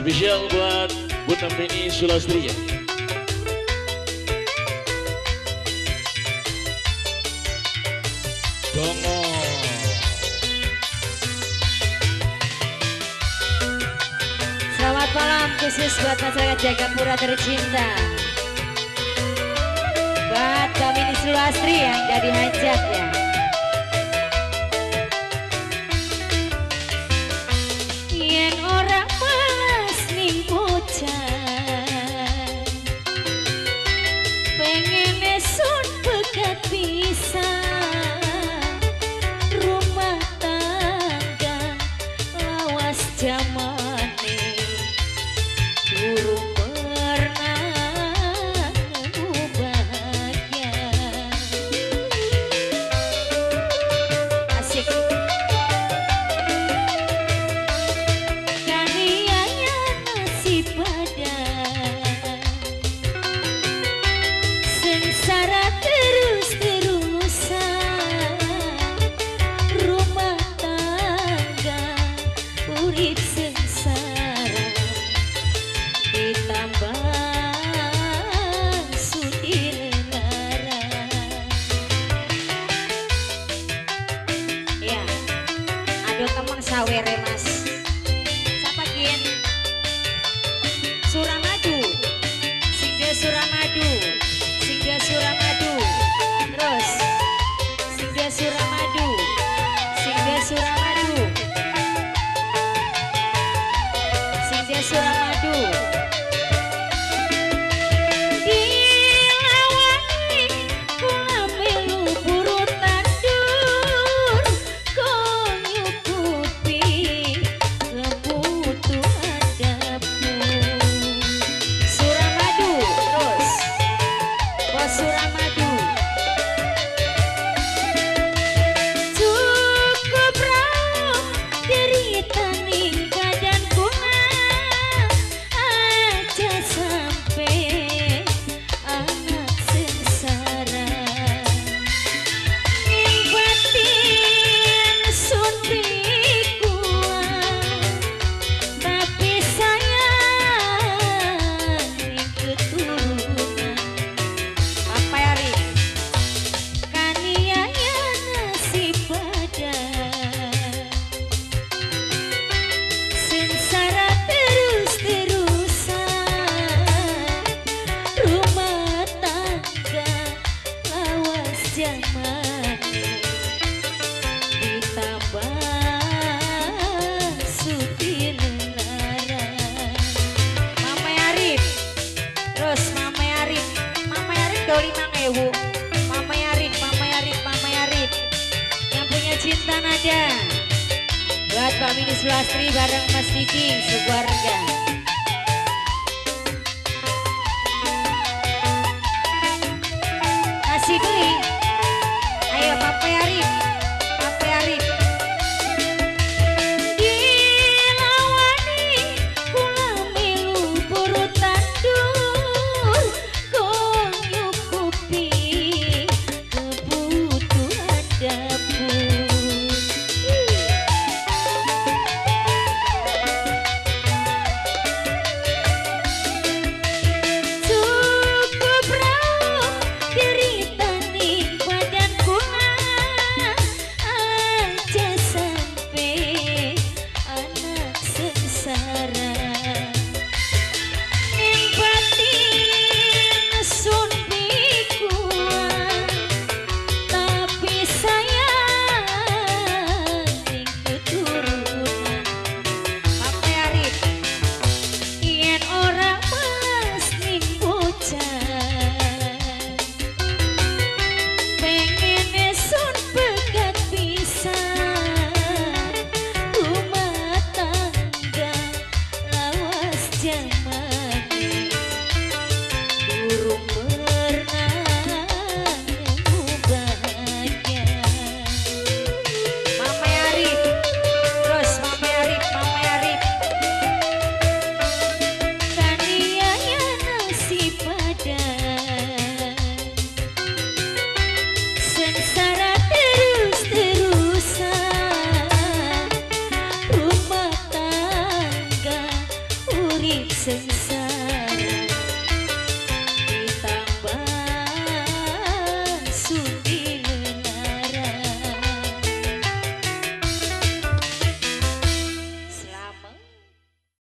Spesial buat Bunda Mini Sulastri ya. Dongo. Selamat malam khusus buat masyarakat Jagapura tercinta. Buat Mbak Mini Sulastri yang jadi hajat ya. Yen ora malas ning bocah, pengen sun pegat pisan. Rumah tangga lawas jamane durung pernah nemu bahagia. Asik. Kaniaya nasib badan, sengsara terus-terusan. Rumah tangga urip sengsara, ditambah sudir lara. Ya, aduh temeng sawere mas. Siapa kin? Suramadu, Singga Suramadu, Singga Suramadu, terus Singga Suramadu, Singga Suramadu, Singga Suramadu. Dilawangi kula melu buru tandur, kon nyukupi kebutuhan dapur. Suramadu, terus bos Suramadu. Cukup rauh derita ning badan kula, aja sampai anak sengsara. Ning batin sun kuat, tapi sayang ning keturunan. Papa Arif, kaniaya nasib badan, sengsara terus-terusan. Rumah tangga lawas jamane, ditambah sudir lara. Mama Arif, terus Mama Arif, Mama Arif do 5.000. Mama Arif, Mama Arif, Mama Arif yang punya cinta nada. Buat Mbak Mini Sulastri bareng Mas Diding sekeluarga. Kasih beli. Ayo Papa Arif, Papa Arif.